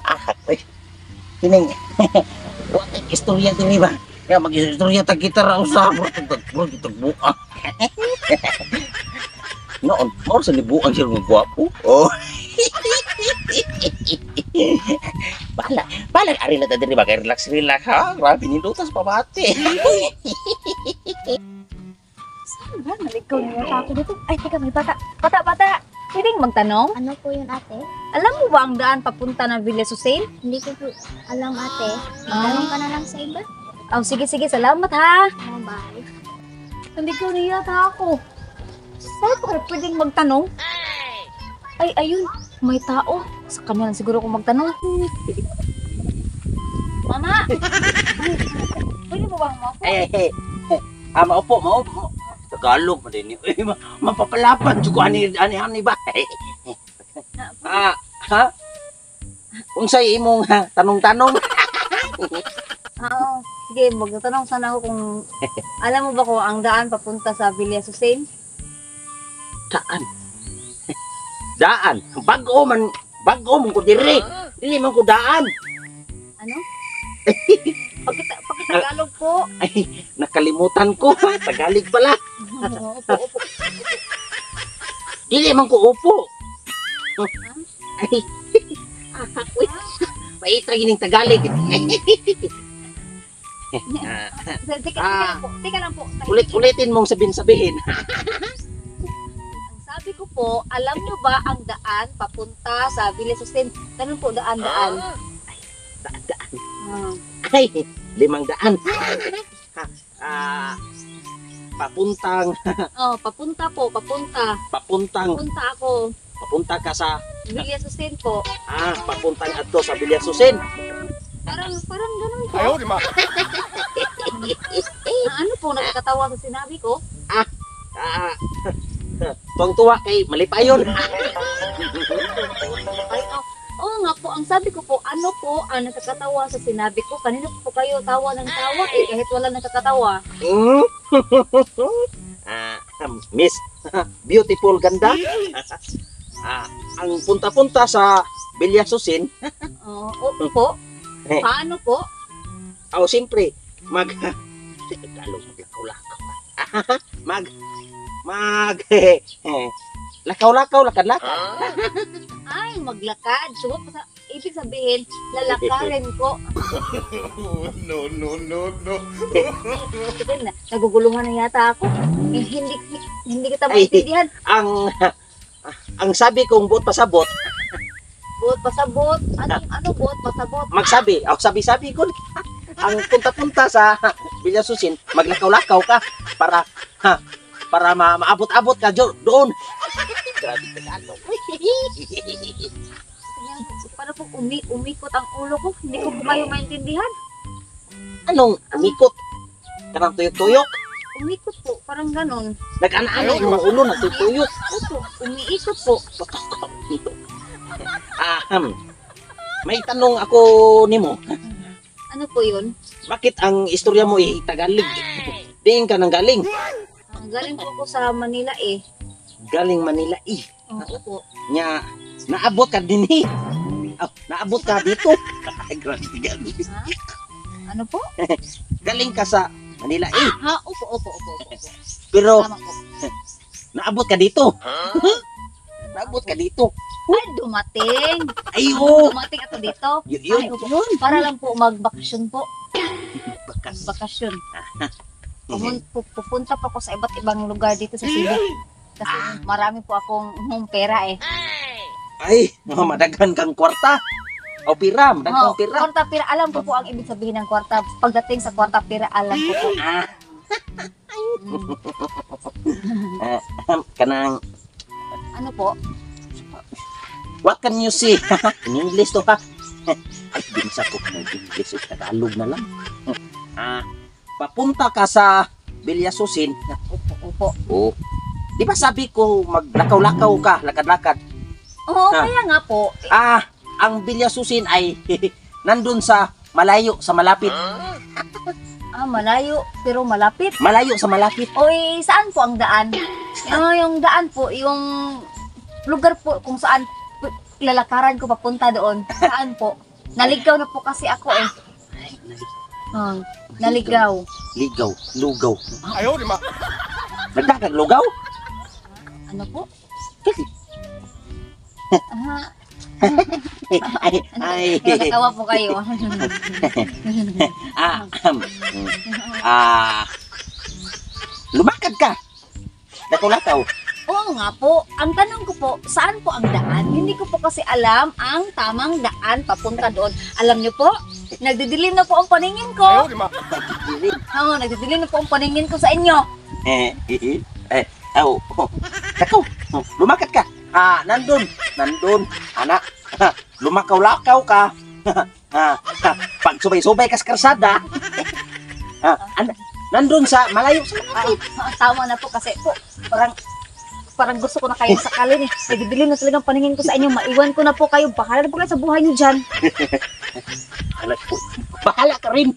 Ah, uy. Kining wa kay istorya diri ba? Kaya mag-istorya tag gitara usa murag tag buang. Noon, mao sa nibuang siya nga gwapo. Oh. Bala, bala ari na ta diri ba kay relax relax ha. Grabe nindutas pamati. Saan ba? Naligaw na yata ako dito. Ay, teka, may bata. Bata, bata! Pwedeng magtanong? Ano po yun, ate? Alam mo ba ang daan papunta ng Villa Susin? Hindi ko po alam, ate. Magtanong ka na lang sa iba. Oh, sige, sige. Salamat ha. Oh, bye. Naligaw na yata ako. Saan pa kaya pwedeng magtanong? Ay, ayun. May tao. Sa kanya lang siguro kung magtanong. Mama! Ay, pwede mo ba maupo? Eh, eh, eh. Ah, maupo, maupo. Tagalog man din. Eh, mapapalapan jud ko ani ani ani ba. Ah, ha? Unsay imong ha, tanong-tanong? Oo. Sige, magtatanong sana ako kung alam mo ba kung ang daan papunta sa Villa Susin? Daan. Daan. Bag-o man ko diri. Dili man ko daan. Ano? Pakitagalog po. Ay, nakalimutan ko. Tagalog pala. Opo, opo. Dili man ko upo. Ay, uy, paita gining Tagalog. Ah, Teka, teka lang po. Teka lang po. ulit-ulitin mong sabihin-sabihin. Ang sabi ko po, alam nyo ba ang daan papunta sa Villa Susin? Ganun po, daan-daan. Daan-daan. Ah. Ay, 500. Ah, papuntang, Oh, papunta po, papunta. papuntang, Papunta ako. papunta ka sa, Villa Susin po. ah, papuntang adto sa Villa Susin. Parang ganun po. Ayaw, di ma. Ano po, nakakatawa sa sinabi ko? Ah, tuwang-tuwa kay malipayon. Ay, oh, oo nga po, ang sabi ko po, ano po ang nakakatawa sa sinabi ko? Kanino po kayo tawa ng tawa eh, kahit wala nakakatawa. Mm. Ah, Miss, beautiful ganda. Ah, ang punta-punta sa Villa Susin, Oo, opo po. Paano po? oh, siyempre, mag Tagalog, maglakaw-lakaw. Mag mag lakaw-lakaw, lakad-lakad. Ay, maglakad. So, ibig sabihin, lalakarin ko. No, no, no, no. Sige na, naguguluhan na yata ako. Eh, hindi kita Ay. maintindihan. Ang sabi kong buot pasabot, Buot pasabot. Anong, ano buot pasabot? Magsabi, oh, sabi-sabi ko, ang punta-punta sa Villa Susin, maglakaw-lakaw ka para ha, para maabot-abot ka doon. Grabe Tagalog. Para po umikot ang ulo ko. Hindi ko po kayo maintindihan. Anong umikot? Kanang tuyok-tuyok? Umikot po, parang ganon. Nag-ana-ana yung mga ulo, nagtuyok. Opo, umiikot po. Ah, may tanong ako nimo. Ano po yun? Bakit ang istorya mo ay Tagalog? Diin ka nang galing? Ah, galing po ako sa Manila eh. Galing Manila eh. Oo po. Nya, naabot ka dinhi. Oh, naabot ka dito. Ay, grabe Tagalog. Ha? Ano po? Galing ka sa Manila eh. Ha? Opo, opo, opo, opo, opo. Pero Tama po. naabot ka dito. Naabot ka dito. Ay, dumating. Ay, oo. Dumating ako dito. Yun, Ay, opo. yun. Para lang po magbakasyon po. Bakas. Bakasyon. Pupunta po ako sa iba't ibang lugar dito sa Cebu. Kasi marami po akong pera eh. Ay, madaghan kang kwarta. O pira, madaghan Oo, pira. Kwarta pira. Alam ko po ang ibig sabihin ng kwarta. Pagdating sa kwarta pira, alam ko po. Ah, kanang Ano po? What can you see? In English to ha. Ay, binsa ko kung English o Tagalog na lang. Ah, papunta ka sa Villa Susin. Opo, opo. Oh. Di ba sabi ko maglakaw-lakaw ka, lakad-lakad? Oo, Ah. kaya nga po. Ah, ang Villa Susin ay nandun sa malayo sa malapit. Ah, malayo pero malapit. Malayo sa malapit. Oy, saan po ang daan? Yung daan po, yung lugar po kung saan lalakaran ko papunta doon? Saan po? Naligaw na po kasi ako eh. Ay, Ah, naligaw. Ligaw, lugaw. 哎呦我的妈！ Nagdakag lugaw? Ano po? Kasi, Ah, ay, ay. natawa po kayo. Ah, ah, lumakad ka. Lakaw-lakaw. Oo nga po. Ang tanong ko po, saan po ang daan? Hindi ko po kasi alam ang tamang daan papunta doon. Alam niyo po, nagdidilim na po ang paningin 哎呦 ko. 我的妈！ Oo, nagdidilim na po ang paningin ko sa inyo. Eh, eh, eh, oh, oh. Lakaw. Oh, lumakad ka. Ah, nandun, nandun, anak. Lumakaw-lakaw ka. Ah, ah, pag subay-subay ka sa karsada. Ah, nandun sa malayo sa Ah, ah, tama na po kasi po, parang parang gusto ko na kayong sakalin eh. Nagdidilim na talagang paningin ko sa inyo. Maiwan ko na po kayo. Bahala na po kayo sa buhay niyo dyan. Anak ko. Bahala ka rin.